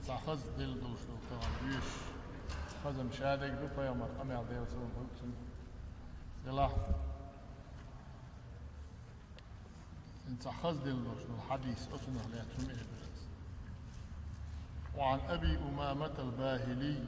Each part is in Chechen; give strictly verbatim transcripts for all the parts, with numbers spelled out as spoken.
Цхьа хаза делла долуш долу тахана уьш. Хаза-м шадерг ду, пайхамар къамел, Делан салам хуьлда цунна, делахь. Цхьа хаза делла долуш долу хьадис, оцунах лаьцна хӀума эр дара ас. Ва Ӏан Аби Умаматал Бахили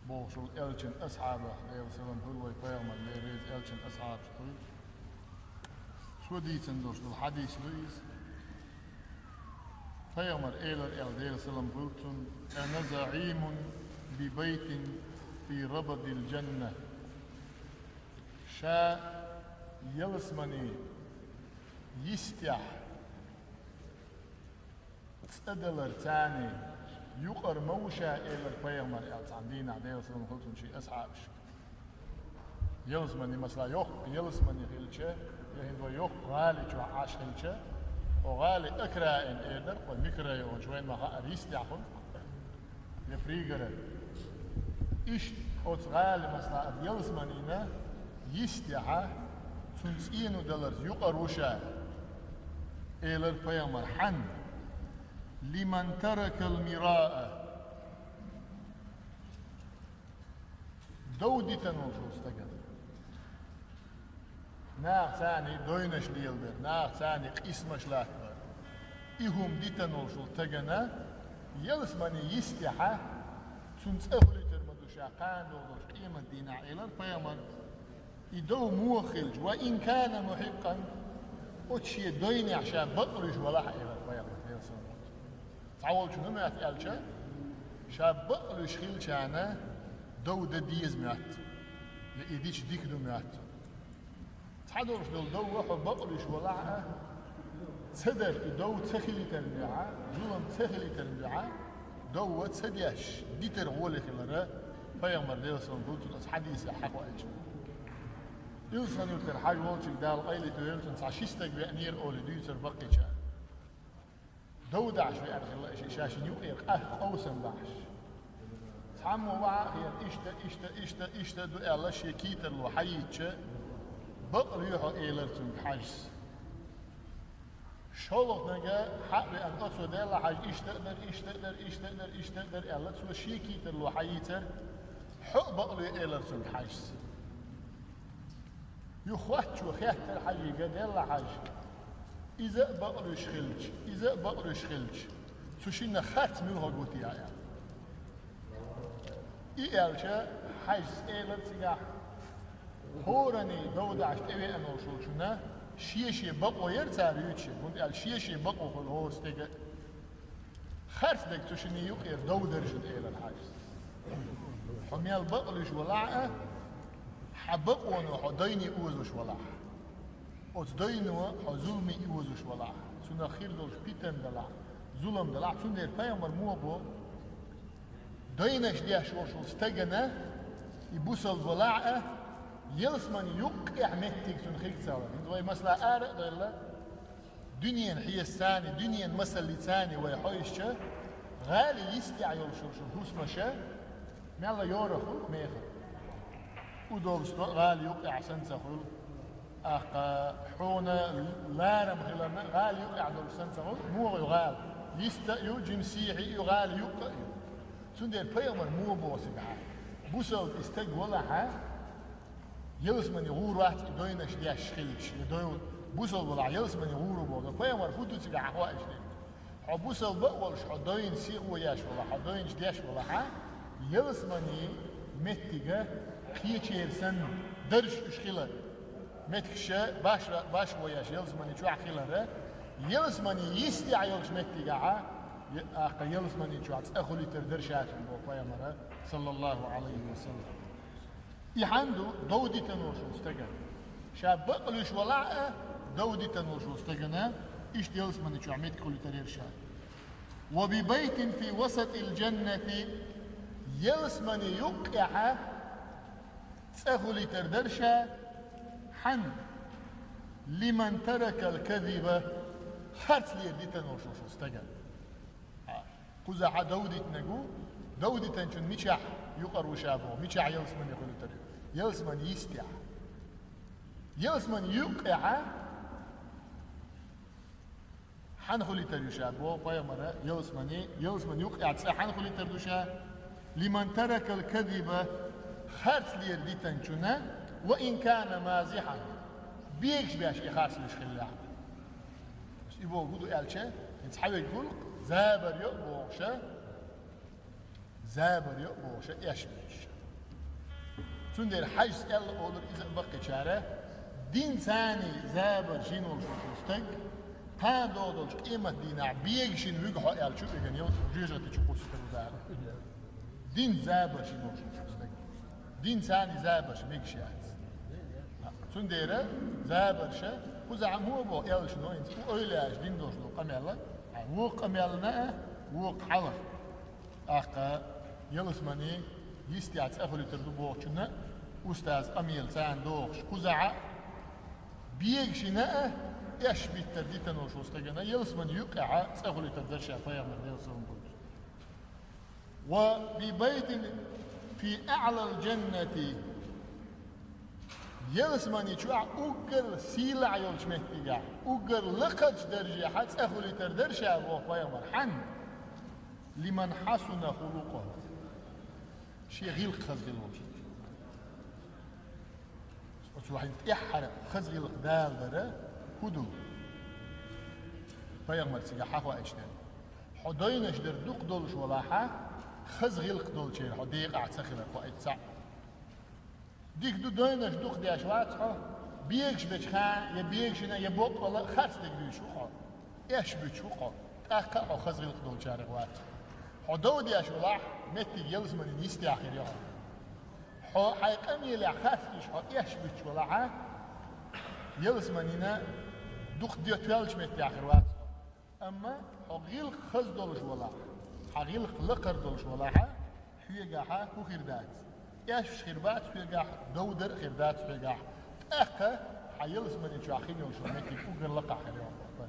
бохуш волу элчан асхьабах, Делан салам хуьлда вай пайхамарна, Дела реза элчан асхьабашна хуьлда. Цо дийцина долуш долу хьадис ду иза. Пайхамар элира аьлла, Делан салам хуьлда цунна: «Ана заӀимун би байтин фи рабадил жанна». Ша ялсамани йистехь цӀа даларца юкъара ма ву ша, элира пайхамар аьлла, цхьана дийнахь, Делан салам хуьлда цунна, шен асхьабашка. Ялсамани, масала, йоккха ялсамани хилча, я хӀинца вай йоккха гӀали чохь Ӏаш хилча, хьо гӀали, окраин эр дара, кху микрорайонаш вайна ма хаъара йистехь хуьлу, я пригород. Иштта оцу гӀали, масала, аса ялсаманина йистехь, цунна цӀено даларца юкъара ву ша, элира пайхамар. Хьан? Лиман таракал мираа. Дов дитина волуш волу стагана. Наха царний дойнаш леладар, наха царний къийсамаш латтабар. И хӀума дитина волуш волу стагана, ялсамани йистехь, цунна цӀа хуьлуьйтур ма ду ша кхана догӀу долчу къематдийнахь, элира пайхамар. И дов муха хилча, ва ин кана мухӀикъан, оцу шен дойнехь ша бакълуьйш валахь, элира пайхамар, Делан салам хуьлда цунна. Цхьаволчун хӀун моьтту аьлча, ша бакълуьйш хилчарна дов дан деза моьтту, я и дича дика ду моьтту. Цхьадолуш долу дов хьо бакълуьйш валахь а, ца дар и дов ца хилийтарна дуьхьа, зулам ца хилийтарна дуьхьа, дов ца деш, дитар гӀоле хилар, пайхамар, Делан салам хуьлда цунна, оцу хьадисехь хьахоуьйтуш. Илсхан-Юьртара Хьажа волчуьнга, Дала къайле тойла цунна, цхьа ши стаг веанера олий дуьйцура баккхийчара. Дов дахьаш веана хилла и шиъ, ша шина юкъера къа-, къовсам бахьаш. Цхьаммо ваха а хиъна, иштта, иштта, иштта, иштта ду аьлла, шен кийтарло хьаийцча, бакълуьй хьо, элира цуьнга Хьажас. ШолгӀаниг хьа а веана, оцо, делла Хьажа, иштта а дара, иштта а дара, иштта а дара, иштта а дара аьлла, цо шен кийтарло хьаийцира, хьо а бакълуьй, элира цуьнга Хьажас. Юха хоттачо хаьттира Хьажига, делла Хьажа, иза а бакълуьйш хилча, иза а бакълуьйш хилча, цу шиннах харц муьлхарг ву те аьлла. И аьлча, Хьажас элира цигахь, хӀоранний дов дахьаш тӀевеана волуш волчунна шен-шен бакъо яра цара юьйцуш, хӀунда аьлча шен-шен бакъо хуьлу хӀора стеган а. Харцдерг цу шинна юкъера дов дара шуна, элира Хьажас. Хьо мел бакълуьйш валахь а, хьан бакъоно хьо дайне озош валахь, оцу дайно хьо зуламе озош валахь, цунах хир долуш питана далахь, зулам далахь, цундела пайхамар муха боху, дайнаш деш волуш волу стагана и бусалба валахь а, ялсамани юккъехь меттиг цунна хир ца хилар. ХӀинца вай, масала, ара а делла, дуьненан хьесапца, дуьненан масаллица вай хьовсча, гӀали йистехь йолуш йолу хӀусамаш мелла йорах хуьлу мехала. Удобство гӀали юккъехь санна ца хуьлу. ТӀаккха хьуна ларам хиларна гӀали юккъехь долуш санна ца хуьлу, муха ю гӀала? Йиста а ю, жима сехьа а ю, гӀали юккъе а ю. Цундела пайхамар муха боху цигахь, бусалба и стаг валахь а, ялсамани гӀур вац и дайнаш деш хилча, и дой-, бусалба валахь ялсамани гӀур ву боху. Пайхамар хӀун ду цигахь, хьахоуьйтуш дерг? Хьо бусалба а волуш, хьо дайна сихо еш валахь, хьо дайнаш деш валахь а, ялсамани меттига кхечеран санна даржаш уьш хилар. Меттигаш баш-, башхо еш ялсамани чохь хилар, ялсамани йистехь йолчу меттигехь, я-, тӀаккха ялсамани чохь цӀа хуьлуьйтур дара ша цунна боху пайхамара, саллаллаху Ӏалайхи ва саллам. И хьан ду дов дитина волуш волу стагана? Ша бакълуьйш валахь а, дов дитина волуш волу стагана иштта ялсамани чохь меттиг хуьлуьйтур яра ша. Ва би байтин фи васатил жаннати, ялсамани юккъехь цӀа хуьлуьйтур дара ша, хьан? Лиман таракал казиба, харц лер дитина волуш волу стагана. Кхузахь дов дитинарг ву, дов дитинчун мичахь юкъара ву ша боху, мичахь ялсамани хуьлуьйтур ю? Ялсамани йистехь. Ялсамани юккъехь Хьан хулийтар ю ша, бо пайхамара, ялсмани, ялсмани юкъа цӀа хьан хулийтар ду ша? Лиман таракал кадиба, харц лер дитанчуна, ва ин кана мазихьан, бегаш беш и харц луш хилла. И бо гуду аьлча, ин цхьавег гулк, забар йо бохуша, забар йо бохуша, эш беш. Цундела хьажас аьлла олур иза баккхичара, дин цани забар жин волуш волчу стаг, кхана догӀу долчу къемат дийнахь бегашина вуьгу хьо аьлла чу виган йо, жоьжахати чу кхуссур ву дара. Дин забар жин волуш волчу стаг. Дин цани забарш мегаш яц. Цундела забарша, кхузахь муха бо аьллачу но инца, кху ойла яш дин долуш долу къамелла, вукху къамеллана а, вукху хьалха. ТӀаккха ялсмани йистехь цӀа хуьлуьйтур ду бохучунна, устаз къамела царна дохуш, кхузахь а бегашина а, эш биттар дитаношул стагана ялсмани юкъехь а цӀа хуьлуьйтур дара ша пайхамар Делан салам хуьлуьйтуш. Ва би байтин фи аълал джаннати. Ялсмани чохь уггар сийлахь йолчу меттигехь, уггар лакхарчу даржехьа цӀа хуьлуьйтар дара ша боху пайхамар. Хьан? Лиман хьасуна хулукъуху. Шен гӀиллакх хаза хила волчу. Оцу вахьин тӀаьххьара хаза гӀиллакх Дала дара хӀун ду? Пайхамар цигахь хьахоуьйтуш дара. Хьо дойнаш дар дукха долуш валахьа, хаза гӀиллакх долчеран хьо декъахь ца хилар хьо эццахь. Дика ду, дойнаш дукха деш вац хьо, бегаш бечу хана я бегашина, я боккъала харц дерг дуьйш ву хьо, эш буьтуш ву хьо, тӀаккха а хьо хаза гӀиллакх долчарех вац. Хьо дов деш валахь, меттиг ялсманин йистехь хир ю хьо. Хьо хьайн къамелехь харц деш хьо эш буьтуш валахьа, ялсманина дукха де тоьллачу меттехь хир вац хьо. Амма хьо гӀиллакх хаза долуш валахь, хьан гӀиллакх лакхара долуш валахьа, хьоьгахьа хӀун хир дац? Эшпаш хир бац хьоьгахь, дов дар а хир дац хьоьгахь. ТӀаккха хьан ялсмани чохь хин йолуш меттиг уггар лакхахь хир ю хьо.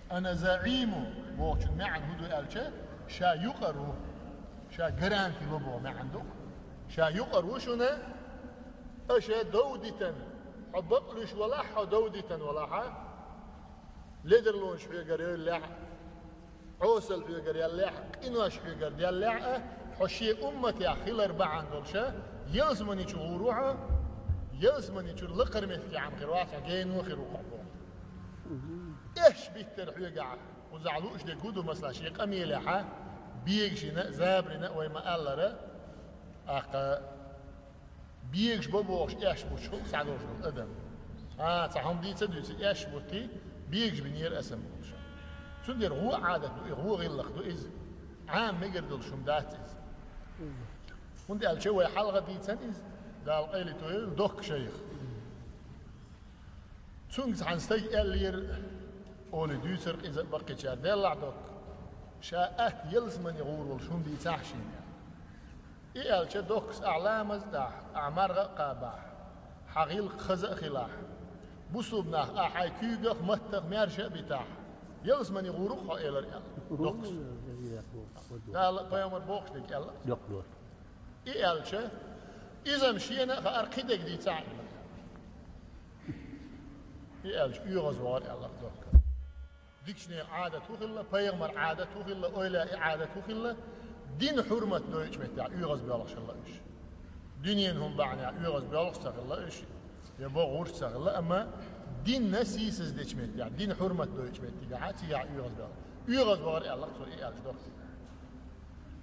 Ана заиму бохучун маьӀна хӀун ду аьлча, ша юкъара ву, ша гаранти ло боху маьӀна ду. Ша юкъара ву шуна, аша дов дитан, хьо бакълуьйш валахь, хьо дов дитан валахьа, ледарлонаш хьоьгара йоллехь, Ӏосал хьоьгара яллехь, къинош хьоьгара деллехь а, хьо шен умматех хилар бахьана долуша, ялсмани чу гӀур ву хьо, ялсмани чуьра лакхара меттигехь хир вац хьо, гено хир ву хьо боху. Эш биттар хьоьгахь, кхузахь лууш дерг хӀун ду, масала, шен къамелехьа, бегашина а, забарина а вай ма-аллара, тӀаккха бегаш бо бохуш, эш буттуш хӀума схьадолуш долу адам. А, цхьа хӀума дийца а дуьйций, эш бутти, бегаш бинера аса ма бохуш. Цундела гӀо Ӏадат ду и, гӀо гӀиллакх ду иза. Ӏама мегар долуш хӀума дац иза. ХӀунда аьлча вай хьалха дийцан иза, Дала къайле тойийла, Докка шайх. Цуьнга цхьана стага аьллера, олий дуьйцура иза а баккхичара, деллахь, Докка, ша атта ялсмани гӀур волуш хӀума дийцахьа шена. И аьлча, Доккас, ахь ламаз а дахь, ахь марха а кхабахь, хьан гӀиллакх хаза а хилахь, бусулба нах, ахь хьайн куьйгах, маттах маьрша а битахь, ялсмани гӀур ву-кх хьо, элира аьлла Доккас. Дала, пайхамар бохуш дерг аьлла. И аьлча, иза-м шена а хаьара, кхидерг дийцахьа, элира. И аьлча, оьгӀазвахара аьлла Докка. Дикачу нехан Ӏадат хӀун хилла, пайхамар Ӏадат хӀун хилла, ойла и Ӏадат хӀун хилла, дин хьурмат дойтучу меттехь оьгӀаз боьлхуш хилла уьш. Дуьненан хӀума бахьанехь оьгӀаз боьлхуш ца хилла уьш, я богӀурш ца хилла, амма динна сийсаз дечу меттехь, дин хьурмат дойтучу меттигехь, цигахь оьгӀаз боьлхуш. ОьгӀазвахара аьлла цо, и аьлча Доккас.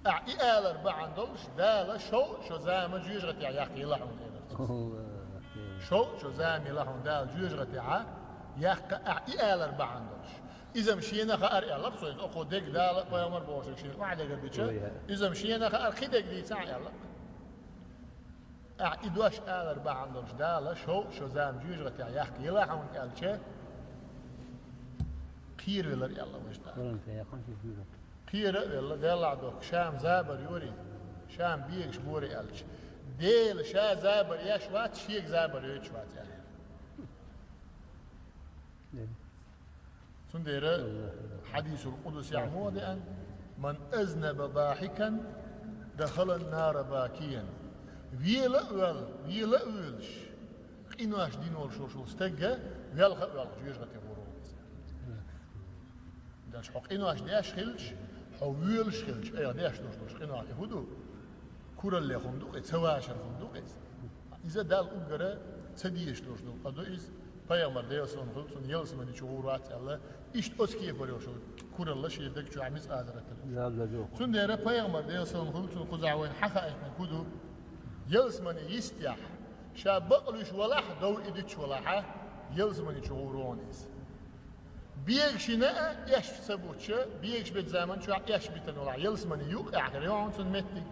Ахь и алар бахьана долуш, Дала шовзткъа шо зама жоьжахатехь яккха йила хьуна, элира цо. Шовзткъа шо зама йила хьуна Дала жоьжахатехь яккха, ахь и алар бахьана долуш. Иза-м шена а хаьара аьлла цо, иза окхо дерг Дала а, пайхамар а бохуш дерг шена охьадегар дича, иза-м шена а хаьара, кхидерг дийцахьа аьлла. Ахь и дош алар бахьана долуш Дала шовзткъа шо зама жоьжахатехь яккха йила хьуна аьлча, кхеравелира аьлла вайша Дала. Кхера а велла, деллахь, Докка, ша-м забар йора, ша-м бегаш бора аьлча, Дела ша забар еш вац, шега забар йойтуш вац аьлла. Цундела хьадисул къудсехь муха деана: «Ман азнаба дахикан, дахалан нара бакиян». Вела а ваьлла, вела а воьлуш, къинош дина волуш волуш волу стаг велха а воьлхуш жоьжахате гӀур волу иза. Хьо къинош деш хилча, хьо воьлуш хилча, айхьа деш долуш долчу къинойх и хӀун ду? Куралле хӀума ду-кх и, ца вашар хӀума ду-кх иза. Иза Далла уггара ца дезаш долуш долу къа ду иза. Пайхамар, Делан салам хуьлда цунна, ялсамани чу гӀур вац аьлла, иштта оцу кепара йолуш йолу куралла шен даг чохь мискъазарратал. Цундела Пайхамар, Делан салам хуьлда цунна, кхузахь вайна хьахаийтинарг хӀун ду? Ялсамани йистехь, ша бакълуьйш валахь, дов и дуьтуш валахь, ялсамани чу гӀур ву хьуна иза. Бегашна а эшпа ца бутча, бегаш бечу заман чохь эшпа битина валахь, ялсамани юккъехь хир ю хьуна цунна меттиг.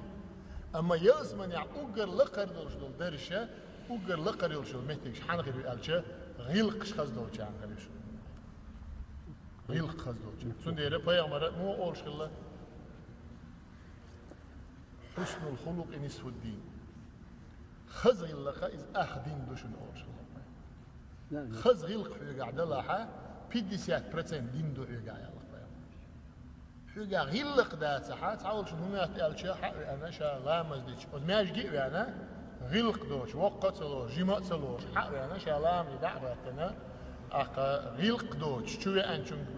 Амма ялсаманехь уггар лакхара долуш долу даржаш, уггар лакхара йолуш йолу меттигаш хьанна хир ю аьлча, гӀиллакхаш хаза долчарна хир ю. ГӀиллакх хаза долчарна. Цундела Пайхамара муха олуш хилла: «Хуснул хулукъи нисфуддин». Хаза гӀиллакх иза ах дин ду шуна олуш хилла. Хаза гӀиллакх хьоьгахь далахь, пятьдесят процент дин ду хьоьгахь аьлла Пайхамара. Хьоьгахь гӀиллакх дацахь, цхьа волчун хӀун моьтту аьлча, хьа а веана, ша ламаз дича, оцу маьждиге а веана, гӀиллакх доцуш, воккха а ца лоруш, жима а ца лоруш, хьа а веана, ша ламазе дӀа а хӀоьттина, тӀаккха гӀиллакх доцуш, чу веанчунга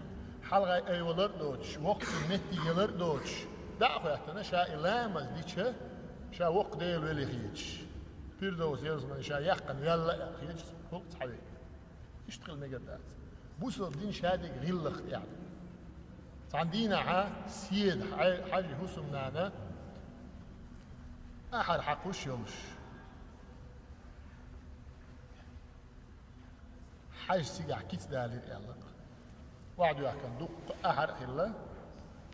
хьалхай айвалар а доцуш, воккхачун меттиг ялар а доцуш, дӀа а хӀоьттина, ша и ламаз дича, ша воккха Дела велла хеташ, Пирдовс ялсамани ша яьккхина ваьлла а хеташ, хӀокху цхьа ве. Иштта хила мегар дац. Бусалба дин шадерг гӀиллакх тӀехь ду. Цхьана дийнахьа Седа хьа-, хьаьжин хӀусамнана ахьар хьакхуш йолуш, хьаьжа цигахь кица далийра аьлла-кх. Охьадоьхкина дуккха ахьар а хилла,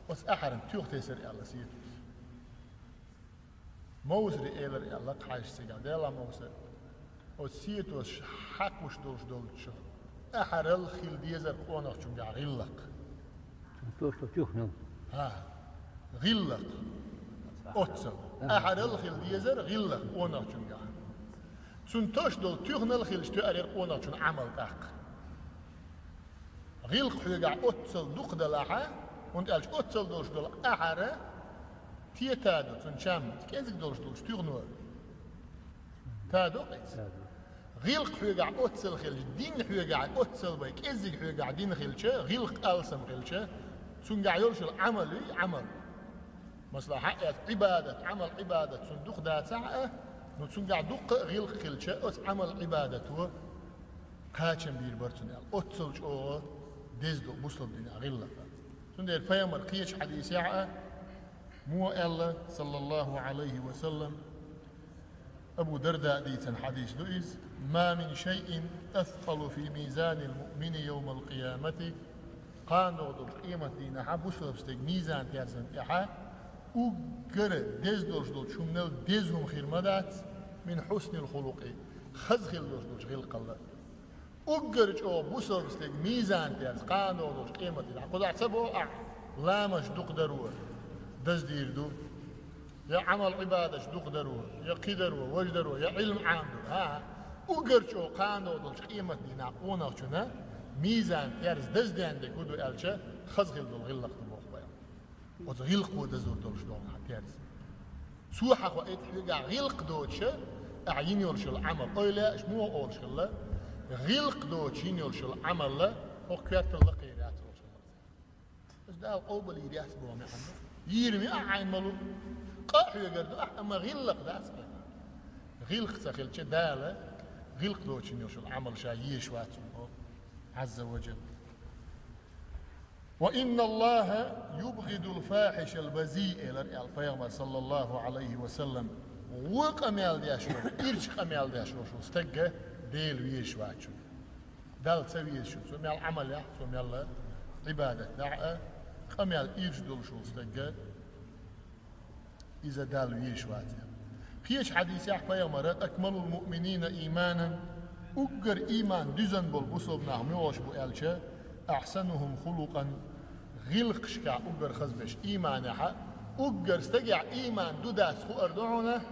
оцу ахьарна туьха тесира аьлла Седас. Мовсаре элира аьлла-кх хьаьжас цигахь: «Делахь, Мовсар, оцу Седас хьакхуш долуш долчу ахьарал хила дезара къонахчуьнгахь гӀиллакх». Цуьнан тош долу туьхнал. ХӀа, гӀиллакх. Оццал. Ахьарал хила дезара гӀиллакх къонахчуьнгахь. Цуьнан тош долу туьхнал хилча тоьар яра къонахчун Ӏамал тӀаккха. ГӀиллакх хьоьгахь оццал дукха далахь, хӀунда аьлча оццал долуш долу ахьар тета ду, цуьнан чам кӀезиг долуш долчу туьхно та ду-кх иза. ГӀиллакх хьоьгахь оццал хилча, дин хьоьгахь оццал бен кӀеззиг хьоьгахь дин хилча, гӀиллакх алсам хилча, цуьнгахь йолуш йолу Ӏамал юй, Ӏамал. Масала, хьаэца Ӏибадат, Ӏамал Ӏибадат цуьнан дукха дацахь а, ну, цуьнгахь дуккха а гӀиллакх хилча, оцу Ӏамал Ӏибадато кхачам бийр бара цунна аьлла. Оццал чӀогӀа деза ду бусалба динехь гӀиллакх. Цундела Пайхамар кхечу хьадисехь а муха аьлла, саллаллаху Ӏалайхи ва саллам, Абу Дарда дийцина хьадис ду иза: «Ма мин шайин аскъалу фи мизанил муъмини йовмал къиямати». Кхана догӀу долчу къематдийнахьа бусалба стеган мизан-терзан тӀехь уггара деза долуш долчу хӀуманал деза хӀума хир ма дац, мин хьуснил хулукъи, хаза хила долуш долчу гӀиллакхал. Уггар чӀогӀа бусалба стеган мизан-терза кхана догӀу долчу къематдийнахь. Кхузахь ца боху ахь, ламазаш дукха даро даздийр ду, я Ӏамал-Ӏибадаташ дукха даро, я кхин даро, важа даро, я Ӏилма Ӏамадо. ХӀа-хӀа. Уггар чӀогӀа кхана догӀу долчу къематдийнахь къонахчунна мизан-терза дазден дерг хӀун ду аьлча, хаза хила долу гӀиллакх ду боху Пайхамара. Оцу гӀиллакхо дазур долуш долу хьан терза. Цо хьан хоуьйту хьоьгахь гӀиллакх доцуша, ахьа йина йолуш йолу Ӏамал. Ойла аша муха олуш хилла, гӀиллакх доцуш йина йолуш йолу Ӏамалла хӀокху коьртал лакхера яц олуш хилла. Аса Дала къобал йийр яц боху маьӀна. Йийр ма ю ахьа Ӏайн малу. Къа а хьоьгар ду ахьа, амма гӀиллакх дац хьоьгахь. ГӀиллакх ца хилча Дала, гӀиллакх доцуш йина йолуш йолу Ӏамал ша езаш вац хьуна боху, Ӏазза ва жалла. «Ва инна Аллаха юбгъидул фахишал базий», элира аьлла Пайхамар, саллаллаху Ӏалайхи ва саллам. Вон къамел деш волу, ирча къамел деш волу стагга Дела везаш вац хьуна. Далла ца везаш хьуна. Цо мел Ӏамал яхь, цо мел Ӏибадат дахь а, къамел ирча долуш волу стагга иза Далла везаш вац аьлла. Кхечу хьадисехь Пайхамара: «Акмалул муъминина ийманан», уггар ийман дуьзна болу бусалба нах муьлш бу аьлча, «ахьсанухум хулукъан», гӀиллакхашкахь уггар хаза берш, ийманехь а уггар стагехь ийман ду дац хуур ду хьуна,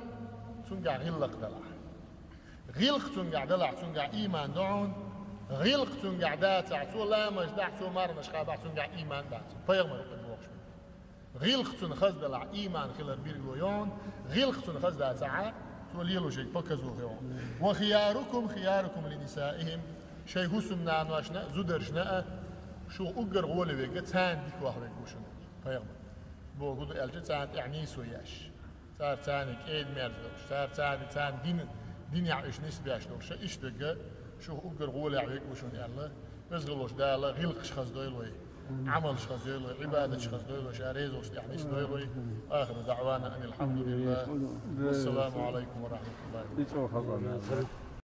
цуьнгахь гӀиллакх далахь. ГӀиллакх цуьнгахь далахь, цуьнгахь ийман ду хьуна, гӀиллакх цуьнгахь дацахь, цо ламазаш дахь, цо марханаш кхабахь, цуьнгахь ийман дац. Пайхамара хӀун бохуш бу. ГӀиллакх цуьнан хаза далахь, ийман хилар билгало ю хьуна, гӀиллакх цуьнан хаза дацахь, цо лелош йолу показуха ю хьуна. «Ва хиярукум хиярукум ли нисаихим», шайн хӀусамнаношна а, зударшна а Шух уггар гӀоле вега, царна дика ваха вега ва шуна пайхамар. Боху ду аьлча, царна тӀехь нийсо еш. Цар царна кӀеда-мерза долуш, цар царна, царна дин, динехь уьш нисбеш долуш, иштта вега, шух уггар гӀолехь вега ва шуна аьлла, веза волчу Дала гӀиллакхаш хаза дойла вай, Ӏамалш хаза дойла вай, Ӏибадаташ хаза дойла вай, ша реза волчу тӀехь нисдойла вай. آخر دعوانا أن الحمد لله. والسلام عليكم ورحمة الله وبركاته.